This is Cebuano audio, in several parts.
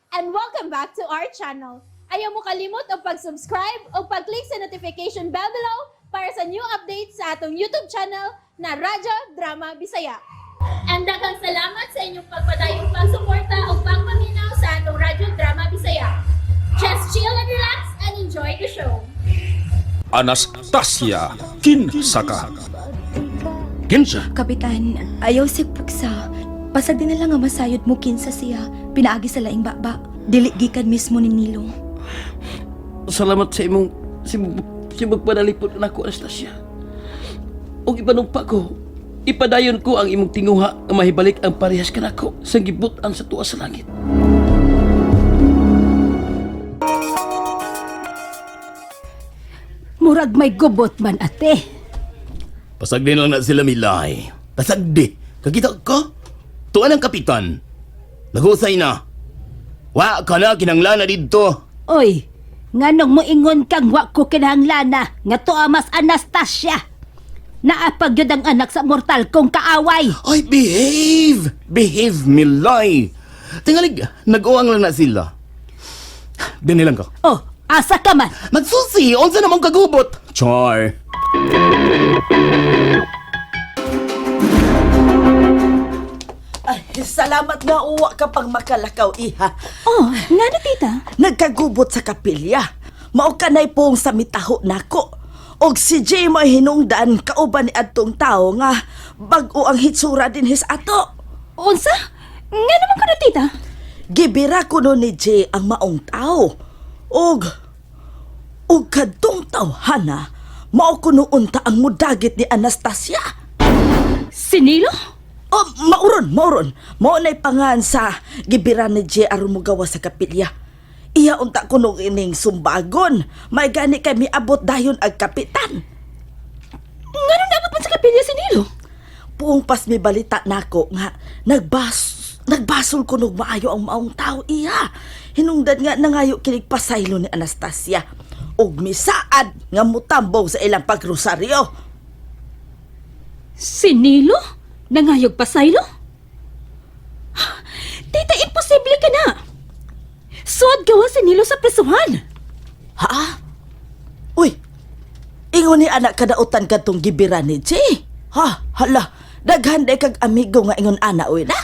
And welcome back to our channel. Ayaw mo kalimot og pag-subscribe o pag-click sa notification bell below para sa new updates sa atong YouTube channel na Radyo Drama Bisaya. And daghang salamat sa inyong pagpadayong pagsuporta o pagpaminaw sa atong Radyo Drama Bisaya. Just chill and relax and enjoy the show. Anastasia, kinsa ka? Kinsa? Kapitan, ayaw sigpugsa. Pasag din na lang nga masayod mo kinsa siya. Pinaagi sa laing baba. Dili gikan mismo ni Nilo. Salamat sa imong simog panalipod nako, Anastasia. Ug ipanumpa ko, ipadayon ko ang imong tinguha nga mahibalik ang parehas kanako sa gibut-an sa tuwa sa langit. Murag may gubot man, ate. Pasagdi lang na sila, Milay. Pasagdi. Kakita ka? Tuan ang kapitan. Nagusay na. Wa ka na kinanglana didto. Oy, nganong moingon kang wa ko kinahanglan nga tuwa mas Anastasia. Naapag yun ang anak sa mortal kong kaaway. Ay, behave! Behave, Milay. Tingalig, nag-uang lang na sila. Dini lang ka. Oh, asa ka man? Magsusi, unsa namang kagubot? Char. Ay, salamat nga uwa ka pang makalakaw, iha. Oh, nga na, tita. Nagkagubot sa kapilya. Mao ka na'y pong sa mitaho nako. Og si Jay mo hinungdan kauban ni adtong tao nga bag-o ang hitsura din his ato. Unsa? Nga naman ko na, tita. Gibira kuno ni Jay ang maong tao. Og og kadtong tawhana mao kuno unta ang mudagit ni Anastasia. Si Nilo? Oh, mauron, mauron. Mao na'y pangan sa gibira ni Jay aron mogawa sa kapilya. Iya unta kuno ining sumbagon. May gani kay miabot dayon ag kapitan. Nga nang man sa kapilya si Nilo? Puong pas mi balita nako nga nagbasol kuno og maayo ang maong tao iya. Hinungdan nga nangayo kinig pasaylo ni Anastasia. Og misaad nga mutambong sa ilang pagrosaryo. Si Nilo? Nangayog pasaylo? Tita, imposible ka na. Suod gawa si Nilo sa presuhan. Ha? Uy, ingon ni anak kadautan kadtong gibira ni Jay. Ha, hala, daghan day kag amigo nga ingon ana uy na.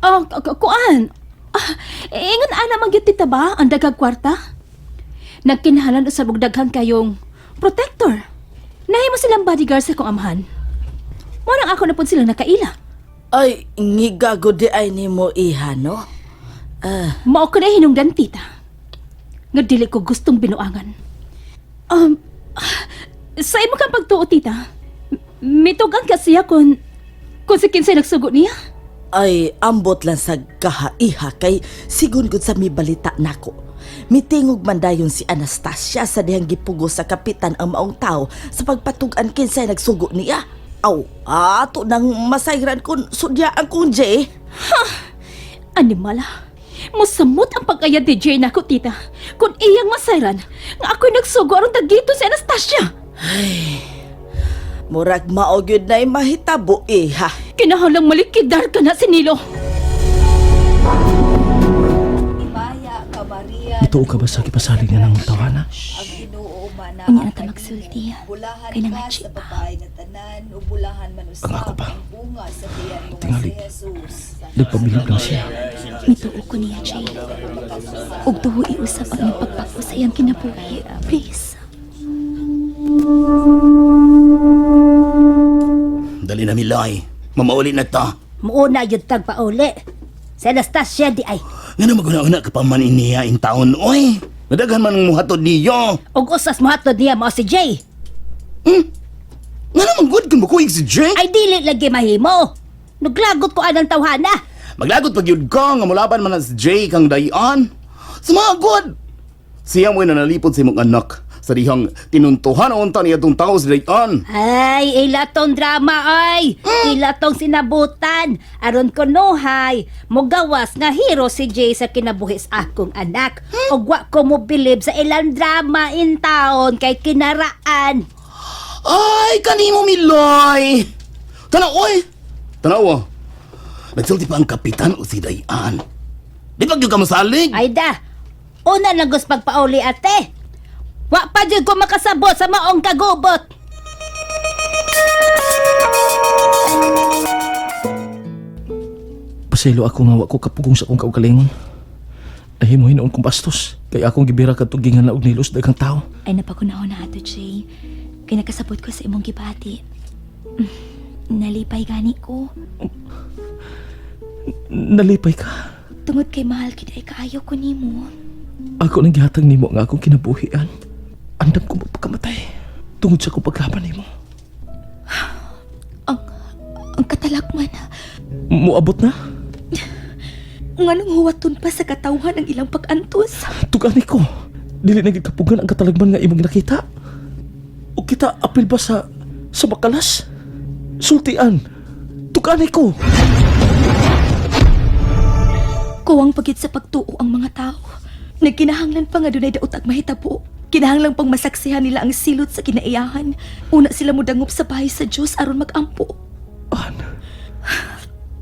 Oh, kuan. Ah, ingon ana man gyud, tita ba ang dagag kwarta? Nagkinahanglan usab og daghan kayong protector. Nahimo silang bodyguard sa akong amahan. Mo nang ako na pud silang nakaila. Ay, ngigago di ay nimo iha, no? Mao ko na hinungdan, tita. Nga dili ko gustong binuangan. Um, sa imo kang pagtuo, tita. Mitugan ka siya kung si kinsay nagsugo niya. Ay, ambot lang sa kahaiha kay sigun gud sa mibalita nako. Mitingog man dayon si Anastasia sa dihang gipugo sa kapitan ang maong tao sa pagpatug-an kinsay nagsugo niya. Aw, ato nang masayran kun sudya ang kong Jay. Animala. Musamot ang pag-ayad ni Jane ako, tita. Kung iyang masayran, nga ako'y nagsugo aron dagito si Anastasia. Murag mao gyud na'y mahitabo iha. Kinahalang malikidar ka na si Nilo. Ituo ka ba sa gipasalig na ng tawana? Unya na ta magsulti. Kay nangachi pa. Ang ako pa. Tingali. Nagpabilib lang siya. Mituo ko niya, Jay. Ug tuho iusap ang iyong pagpako sa iyang kinabuhi. Please. Dali na, Milay. Mamauli na ta. Muuna yun tag pauli. Si Anastasia di ay. Nga na maguna-una ka pa man iniya in taon, oy. Nadaghan man ang muhatod niyo. Og usas mohatod niya mao si Jay. Nga naman good kung makuig si Jay. Ay dili lagi mahimo. Naglagot ko anang tawhana. Maglagot pag yun ka, nga mulaban man na si Jay kang dayan. Sumagod! Siya mo'y nanalipod sa imong anak. Sa dihang tinuntuhan ang unta niya itong tao sa dayan. Ay, ila tong drama ay. Ila tong sinabutan. Aron ko nuhay, mugawas nga hero si Jay sa kinabuhi sa akong anak. Ug wa ko mo bilib sa ilang drama in taon kay kinaraan. Ay, kanimo Miloy! Tanaw, oy! Tanaw, ah. Nagsulti pa ang kapitan o si Dayan. Di pa gyud ka mosalig. Ay da, una lang gus pagpauli ate. Wa pa jud ko makasabot sa maong kagubot. Pasaylo ako nga wa ko kapugong sa akong kaugalingon. Nahimo hinuon kong bastos. Kay akong gibira kadtong gingan og nilos daghang tao. Ay napakunahon na ato, Jay. Kay nakasabot ko sa imong gibati. Nalipay gani ko. Nalipay ka. Tungod kay mahal kid ay kaayo ko nimo. Ako nang gihatag nimo nga akong kinabuhian. Andam ko magpakamatay. Tungod sa akong paglaban nimo. Ang katalakman. Muabot na. Nganong huwaton pa sa katawhan ang ilang pag-antos. Tugani ko. Dili na gid kapugan ang katalagman nga imong nakita. O kita apil ba sa bakalas? Sultian. Tugani ko. Kuwang pagit sa pagtuo ang mga tao. Nagkinahanglan pa nga dunay daot ag mahitabo. Kinahanglan pang masaksihan nila ang silot sa kinaiyahan. Una sila modangop sa bahay sa Dios aron magampo. An,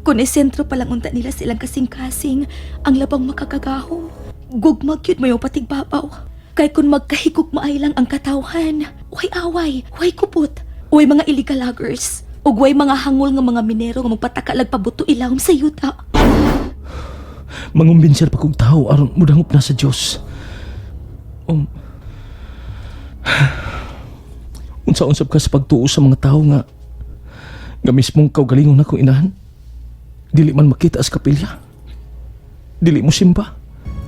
Kun esentro pa lang unta nila silang kasing-kasing ang labang makakagahom. Gugmag yun mayo patigbabaw. Kay kun magkahigugmaay lang ang katawhan, way away, way kupot, way mga illegal loggers, ug way mga hangol nga mga minero nga magpatakalag pabuto ilawom sa yuta. mangumbinser pa kog tao aron mudangop na sa Dios. Unsa-unsab ka sa pagtuo sa mga tao nga nga mismong kaugalingon na kong inahan. Dili man makita sa kapilya. Dili mo simba.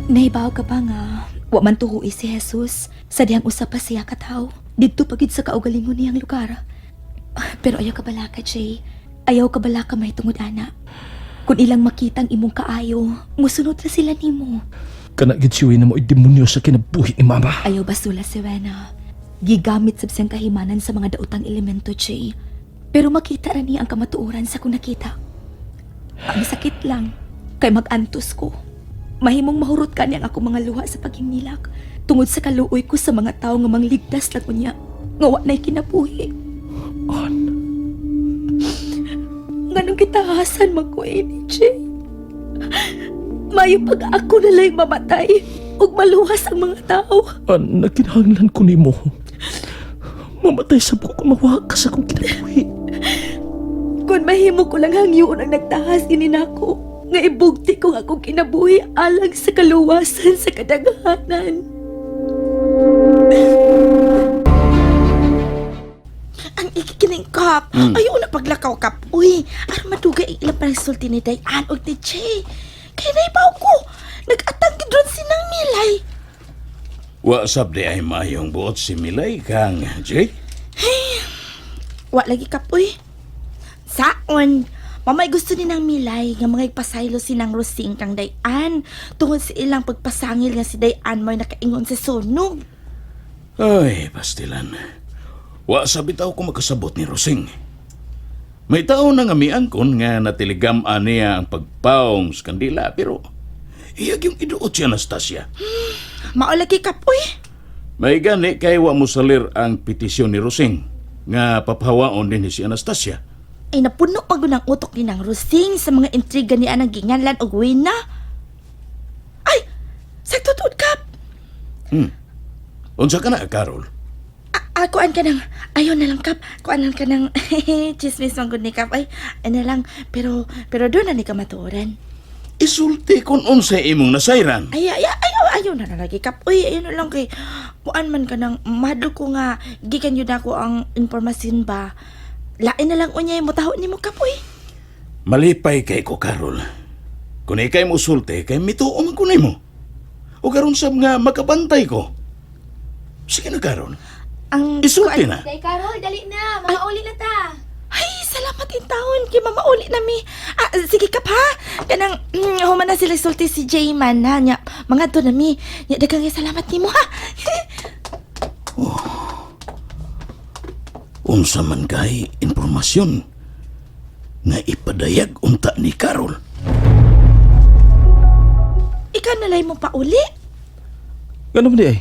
Nahibaw ka ba nga, wa man tuhui si Jesus sa dihang usa pa siya ka tawo. Didto pagid sa kaugalingon niyang lugar. Pero ayaw ka balaka, Jay. Ayaw ka balaka may tungod ana. Kung ilang makitang imong kaayo, musunod ra sila nimo. Kana gid si na mo'y demonyo sa kinabuhi ni mama. Ayaw basula si Wena. Gigamit sab siyang kahimanan sa mga daotang elemento, Jay. Pero makita ra niya ang kamatuoran sa kung nakita. Ang sakit lang, kay mag-antos ko. Mahimong mahurot ka niya ang akong mga luha sa paghinilak. Tungod sa kaluoy ko sa mga tao nga mangligtas lang unya. Nga wa na'y kinabuhi. An, Nganong kitahasan man ko eh, ni Jay. Mayo pag ako na lang mamatay ug maluhas ang mga tao. an nagkinahanglan ko nimo. Mamatay sab ko kung mawa ka sa akong kinabuhi. Kung mahimo ko lang hangyoon ang nagtahas ini nako, nga ibugti ko ang akong kinabuhi alang sa kaluwasan sa kadaghanan. Ang ikikining kap. Ayaw na paglakaw kap. Uy, aron madugay ang ilang panagsulti ni Dayan og ni Jay. Kay naibaw ko. Nag-atang gid ron sinang Milay. Wa sab di ay maayong buot si Milay kang Jay. Wa lagi kap uy. Saon, mamay gusto ni nang Milay nga mga ipasaylo sinang Rosing kang Dayan tungod sa ilang pagpasangil nga si Dayan mo'y nakaingon sa sunog. Ay, pastilan. Wa sa bitaw ko makasabot ni Rosing. May tao na nga miangkon nga natiligam niya ang pagpaong sa kandila pero iyag yung iduot si Anastasia. Mao lagi kap uy. May gani kay wa mo salir ang petisyon ni Rosing nga papahawaon din ni si Anastasia. Ay napuno pa gud ang utok ni nang Rosing sa mga intriga ni anang ginganlan og wina. Ay, sakto tuod kap. Unsa ka na, Carol? Ah, kuan ka nang, ayaw na lang kap, kuan lang ka nang, chismis man gud ni kap, ay, ay na lang, pero, pero doon na ni ka matuoran. Isulti kung unsa imong nasayran. Ay, ay, ayaw, ayaw na na lagi kap, uy, ayaw na lang kay, kuan man ka nang, mahadlok ko nga, gikan yun ako ang impormasyon ba, lain na lang unyay mo taho ni mo kap, uy. Malipay kay ko, Carol. Kung ikay mo sulti, kay mituo man kunay mo. O karon sab nga makabantay ko. Sige na, Carol. Ang, Isulti na. Day Carol, dali na. Mga uli na ta. Ay, salamat in taon kay mama uli na mi. Ah, sige kap ha. Kanang human na sila sulti si Jay man ha nya. Mga to na mi. Nya daghang salamat nimo ha. Unsa man kay impormasyon nga ipadayag unta ni Carol. Ikaw na mo pa uli. Ganun man di ay.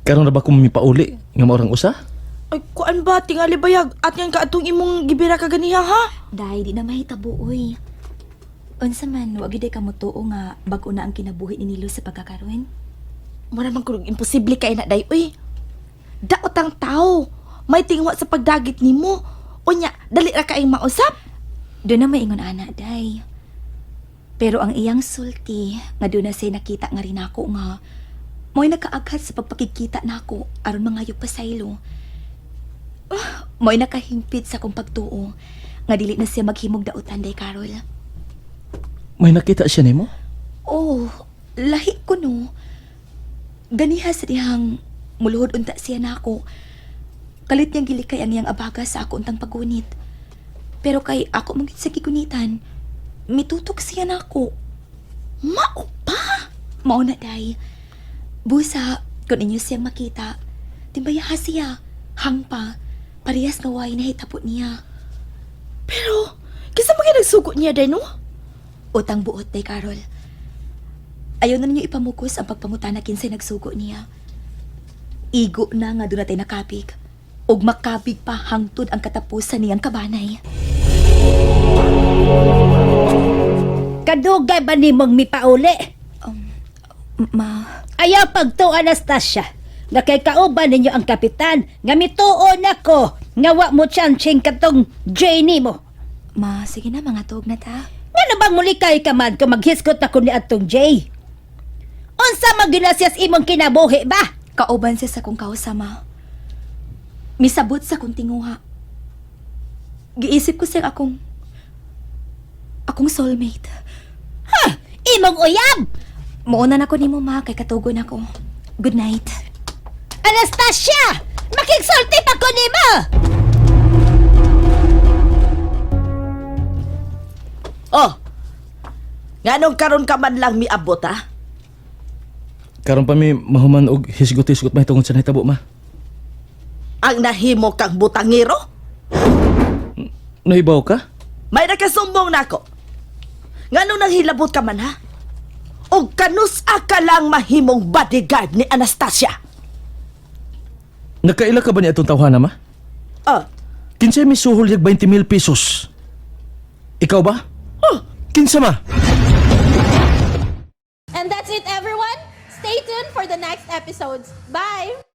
Karon na ba kung mipauli nga maurang usa? Ay, kuan ba tingali bayag at ngan ka atong imong gibira ka ganiha ha? Day, di na mahitabo, uy. Unsa man, wa gyud ka motuo nga bag-o na ang kinabuhi ni Nilo sa pagkakaroon. Mura man kunog imposible kay na day uy. Daot ang tao. May tingwa sa pagdagit nimo. Unya, dali ra kaayong mausap. Doon na maingon ana, day. Pero ang iyang sulti, nga doon na siya nakita nga rin ako nga, mo'y nakaaghat sa pagpakikita nako aron mangayo pasaylo. Ah, mo'y nakahimpit sa akong pagtuo nga dili na siya maghimog dautan day Carol. May nakita siya nimo? Oh, lahi ko no. Ganiha sa dihang muluhod unta siya nako. Kalit niyang gilikay ang iyang abaga sa ako untang pagunit. Pero kay ako mong sa gigunitan, mitutok siya nako. Mao pa. Mao na day. Busa, kung inyo siyang makita, timbayaha siya, hangpa, parehas nga way nahitapot niya. Pero kinsa man kay nagsugo niya day no? Utang buot day, Carol. Ayaw na ninyo ipamukos ang pagpangutana kinsay nagsugo niya. Igo na nga doon natay nakabig. Ug makabig pa hangtod ang katapusan niyang kabanay. Kadugay ba nimong mipauli? Ma, Ayaw pagto Anastasia. Nga kay kauban ninyo ang kapitan, nga mituon ako, nga wa mo chancing katong Janie mo. Ma, sige na mga tuog na ta. Ngano bang mulikay ka man kung maghisgot ako ni atong Jay? Unsa man ginasiyas imong kinabuhi ba? Kauban siya sa kong kausa, ma. Misabot sa kong tinguha. Giisip ko siya akong soulmate. Ha! Imong uyab! Muuna na ko nimo ma, kay katugon ako. Good night. Anastasia! Makigsulti pa ko nimo! Oh. Nganong karon ka man lang miabot ha? Karon pa mi mahuman og hisgot-hisgot mahitungod sa nahitabo ma. Ang nahimo kang butangero? Nahibaw ka? May nakasumbong nako. Nganong nanghilabot ka man ha? O kanus-a ka lang mahimong bodyguard ni Anastasia? Nakaila ka ba ni atong tawhana ma? Oh, Kinsay misuhol yag 20 mil pesos? Ikaw ba? Oh! Kinsa ma? And that's it, everyone. Stay tuned for the next episodes. Bye!